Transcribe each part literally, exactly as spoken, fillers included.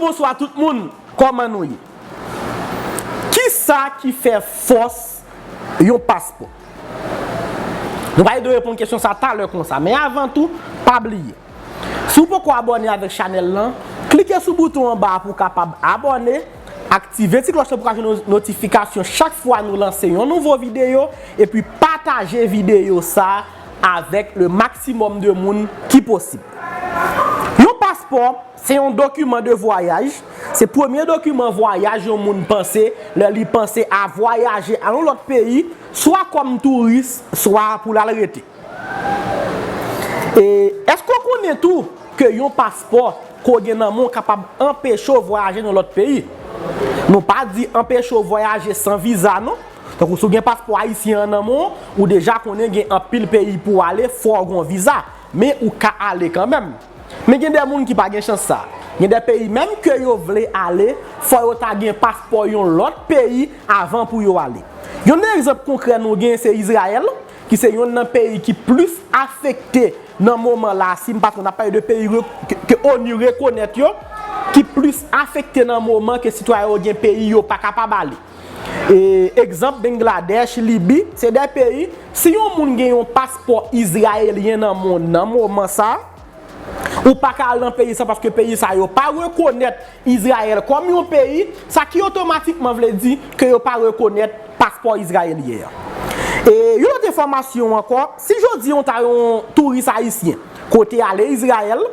Bonswa tout moun, kòman nou ye? Kisa ki fè fòs yon paspò? Nou pral reponn kesyon sa talè konsa, men avan tou, pa bliye, si w poko abòne avèk chanèl lan, klike sou bouton anba a pou w kapab abòne, aktive ti klòch lan pou w ka jwenn notifikasyon chak fwa nou lanse yon nouvo videyo, epi pataje videyo sa avèk le maksimòm de moun ki posib. Yon paspò se yon dokiman de vwayaj, se premye dokiman vwayaj yon moun panse lè li panse a vwayaje a yon lòt peyi, swa kòm touris, swa pou l al rete. E èske w konnen tou ke yon paspò ke w gen nan men w kapab anpeche w vwayaje nan lòt peyi? Nou pa di anpeche w vwayaje san viza, non. Tankou si w gen paspò ayisyen an nan men w, ou deja konnen gen anpil peyi pou w ale, fò w gen yon viza. Men ou ka ale kanmenm. Men gen de moun ki pa gen chans sa. Gen de peyi menm ke yo vle ale, fò yo ta gen paspò yon lòt peyi avan pou yo ale. Youn nan egzanp konkrè nou gen se Izrayèl, ki se youn nan peyi ki plis afekte nan moman la, si m pa twonpe, n ap pale de peyi re- ke, ke onu rekonèt yo, ki plis afekte nan moman ke sitwayen yo gen peyi yo pa kapab ale. E, egzanp, Bangladèch, Libi, se de peyi, si yon moun gen yon paspò izrayelyen nan men w nan moman sa, ou pa ka al nan peyi sa paske peyi sa yo pa rekonèt Izrayèl kòm yon peyi, sa ki otomatikman vle di ke yo pa rekonèt paspò izrayelyen an. E yon lòt enfòmasyon ankò, si jodi a w ta yon touris ayisyen, ke w te ale Izrayèl,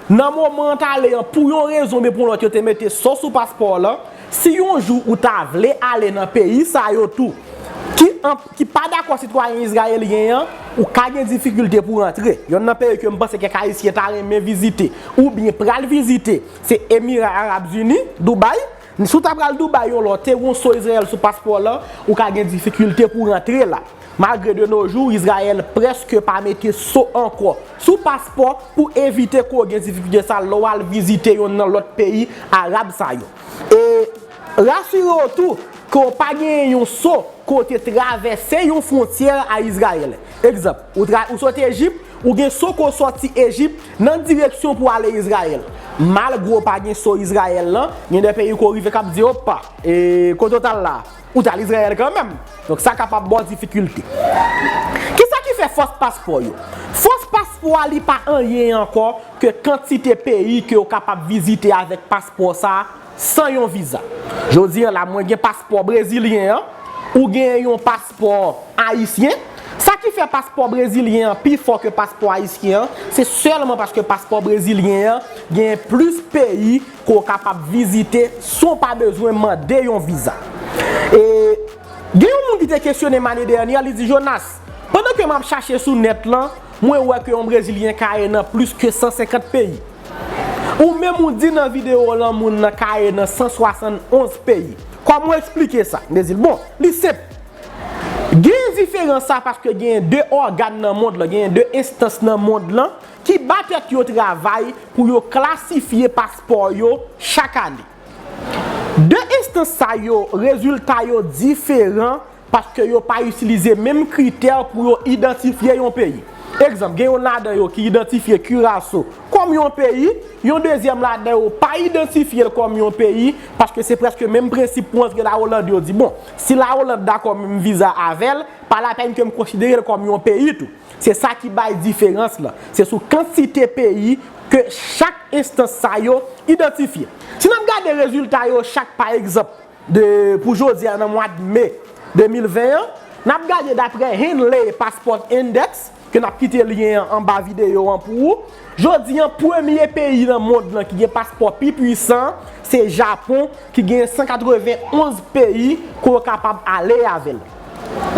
nan moman w t ale an, pou yon rezon oubyen pou yon lòt, yo te mete so sou paspò w lan, si yon jou ou ta vle ale nan peyi sa yo tou, ki an, ki pa dakò sitwayen izrayelyen an, ou ka gen difikilte pou rantre. Youn nan peyi ke m panse kèk ayisyen ta renmen vizite, oubyen pral vizite, se Emira Arab Ini, Dubai. Si w ta pral Dubai yon lè, w te gen yon so Izrayèl sou paspò w lan, ou ka gen difikilte pou rantre la. Malgre de nos jours, Izrayèl prèske pa mete so ankò sou paspò pou evite ke w gen difikilte sa lè w al vizite youn nan lòt peyi arab sa yo. E rasire w tou ke w pa genyen yon so ke w te travèse yon fwontyè a Izrayèl. Egzanp, ou, tra- ou sot Ejip, ou gen so ke w sòti Ejip nan direksyon pou ale Izrayèl. Malgre w pa gen so Izrayèl lan, gen de peyi ke w rive k ap di, opa, e kote w t al la? Ou t al Izrayèl kanmenm. Donk, sa kapab ba w difikilte. Kisa ki fè fòs paspò yo? Fòs paspò a, li pa anyen ankò ke kantite peyi ke w kapab vizite avèk paspò sa a san yon viza. Jodi a la, mwen gen paspò brezilyen an, ou gen yon paspò ayisyen. Sa ki fè paspò brezilyen an pi fò ke paspò ayisyen an, se sèlman paske paspò brezilyen an gen plis peyi ke w kapab vizite san w pa bezwen mande yon viza. E gen yon moun ki te kesyone m ane dènyè, li di, Jonas, pandan ke m ap chache sou nèt lan, mwen wè ke yon brezilyen ka ye nan plis ke san senkant peyi. Ou menm ou di nan videyo w lan moun nan ka ye nan san swasannonz peyi. Kòman w eksplike sa? M te di l, bon, li senp. Gen diferans sa paske gen de ògàn nan mond lan, gen de enstans nan mond lan ki ba tèt yo travay pou yo klasifye paspò yo chak ane. De enstans sa yo, rezilta yo diferan paske yo pa itilize menm kritè pou yo idantifye yon peyi. Egzanp, gen youn ladan yo ki idantifye Kiraso kòm yon peyi, yon dezyèm ladan yo pa idantifye l kòm yon peyi, paske se prèske menm prensip pou antre Lawoland. Yo di, bon, si Lawoland dakò menm viza avè l, pa lapèn ke m konsidere l kòm yon peyi tou. Se sa ki bay diferans lan. Se sou kantite peyi ke chak enstans sa yo idantifye. Si n ap gade rezilta yo chak, pa egzanp, de, pou jodi a, nan mwa de me de mil ven an, n ap gade daprè Henley Passport Index, ke n ap kite lyen an anba videyo an pou ou. Jodi an, premye peyi nan mond lan ki gen paspò pi pwisan, se Japon, ki gen san katrevenonz peyi ke w kapab ale avè l.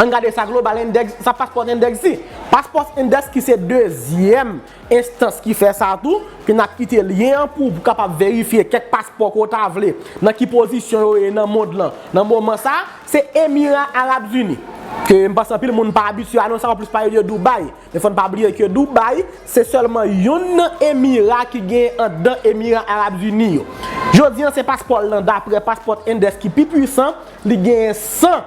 Ann gade sa Global Index, sa Passport Index di. Passport Index ki se dezyèm enstans ki fè sa tou, ke n ap kite lyen an pou ou, pou w kapab verifye kèk paspò ke w ta vle, nan ki pozisyon yo ye nan mond lan. Nan moman sa, se Emira Arab Ini. Ke m panse anpil moun pa abitye a non, sa yo plis pale de Dubai. Men fò n pa bliye ke Dubai, se sèlman youn nan emira ki gen anndan Emira Arab Ini yo. Jodi an, se paspò l lan, daprè Passport Index ki pi pwisan, li genyen san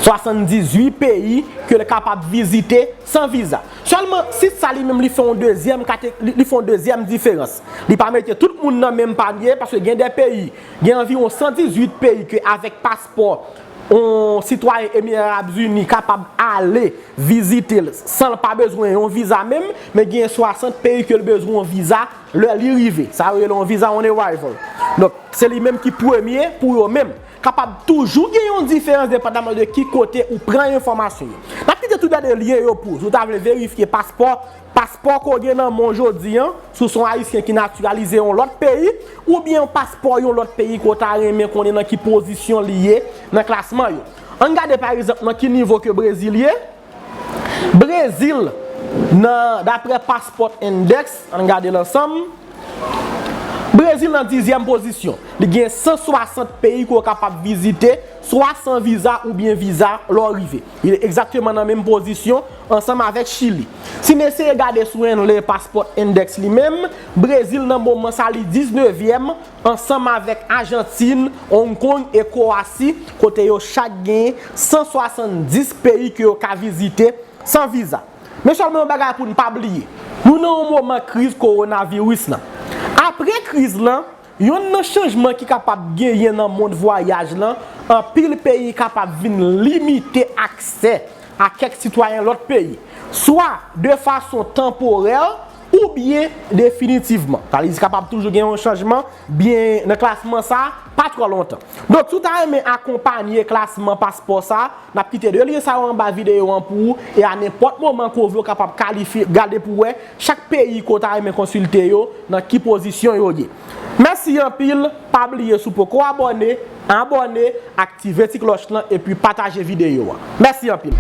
swasanndizuit peyi ke l kapab vizite san viza. Sèlman, sit sa li menm li fè yon dezyèm kate, li, li fè yon dezyèm diferans. Li pa mete tout moun nan menm panye, paske gen de peyi, gen anviwon sandizuit peyi ke avèk paspò yon sitwayen Emira Arab Ini kapab ale vizite l san l pa bezwen yon viza menm, men gen swasant peyi ke l bezwen yon viza lè li rive. Sa yo rele yon visa on arrival. Donk, se li menm ki premye pou yo menm. Kapab toujou gen yon diferans depandaman de ki kote ou pran enfòmasyon yo. N ap kite tout gade lyen yo pou ou. Si w ta vle verifye paspò, paspò ke w gen nan men w jodi an, si w se yon Ayisyen ki natiralize yon lòt peyi, oubyen yon paspò yon lòt peyi ke w ta renmen konnen nan ki pozisyon li ye nan klasman yo. Ann gade pa egzanp nan ki nivo ke Brezil ye. Brezil, nan, daprè Passport Index, ann gade l ansanm. Brezil nan dizyèm pozisyon. Li gen san swasant peyi ke w kapab vizite, swa san viza oubyen viza lè w rive. Li egzakteman nan menm pozisyon ansanm avèk Chili. Si n eseye gade sou Henley Passport Index li menm, Brezil nan moman sa li diznevyèm ansanm avèk Ajantin, Hong Kong e Kwowasi, kote yo chak gen san swasanndis peyi ke yo ka vizite san viza. Men sèlman yon bagay pou n pa bliye, nou nan yon moman kriz kowonaviris lan. Apre kriz lan, yonn nan chanjman ki kapab genyen nan mond vwayaj lan, anpil peyi kapab vin limite aksè a kèk sitwayen lòt peyi, swa de fason tanporè oubyen definitivman. Sa vle di kapab toujou gen yon chanjman byen nan klasman sa pa twò lontan. Donk, si w ta renmen akonpanye klasman paspò sa, n ap kite de lyen sa yo anba videyo an pou ou, e a nenpòt moman ke w vle w kapab kalifye, gade pou w wè chak peyi ke w ta renmen konsilte yo, nan ki pozisyon yo ye. Mèsi anpil, pa bliye si w poko abòne, abòne, aktive ti klòch lan epi pataje videyo an. Mèsi anpil.